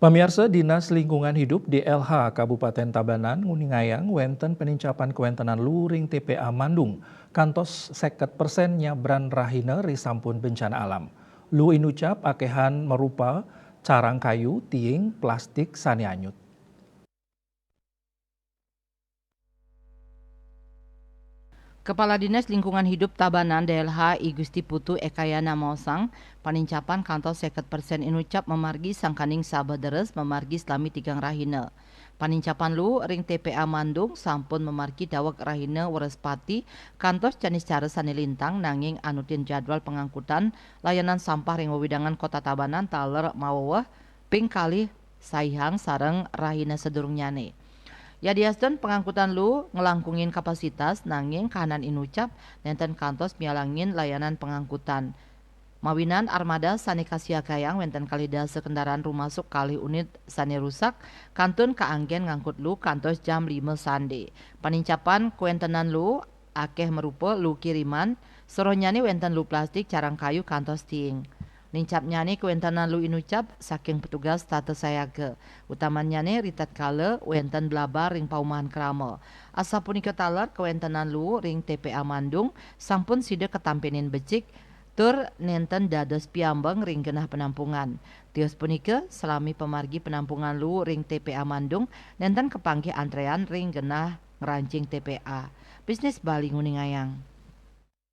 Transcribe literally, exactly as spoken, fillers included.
Pamiarsa, Dinas Lingkungan Hidup D L H Kabupaten Tabanan nguningayang wénten penincapan kawéntenan luring T P A Mandung kantos seket persen nyabran rahina ri sampun bencana alam. Lu inucap akéhan marupa carang kayu, tiing, plastik sané anyut. Kepala Dinas Lingkungan Hidup Tabanan D L H I Gusti Putu Ekayana maosang, panincapan kantos seket persen inucap mamargi sangkaning sabeh deres mamargi salami tigang rahina. Panincapan lu ring T P A Mandung sampun mamargi daweg rahina Wrespati kantos jani sacara sané lintang nanging anutin jadwal pangangkutan layanan sampah ring wewidangan Kota Tabanan taler maweweh ping kalih saihang sareng rahina sadurungnyané. Yadiastun pangangkutan lu nglangkungin kapasitas, nanging kahanan inucap nénten kantos mialangin layanan pangangkutan. Mawinan armada sané kasiagayang wénten kalih dasa kendaraan rumasuk kalih unit sané rusak, kantun kaanggén ngangkut lu kantos jam lima sandé. Panincapan kawéntenan lu akéh marupa lu kiriman, saronyané wénten lu plastik, carang kayu kantos tiing. Nincapnyané kawéntenan lu inucap saking petugas tata sayaga, utamannyané ritatkala wénten blabar ring paumahan krama. Asapunika taler kawéntenan lu ring T P A Mandung sampun sida katampénin becik, tur nénten dados piambeng ring genah penampungan. Tios punika, salami pamargi penampungan lu ring T P A Mandung, nénten kapanggih antréan ring genah ngrancing T P A. Bisnis Bali nguningayang.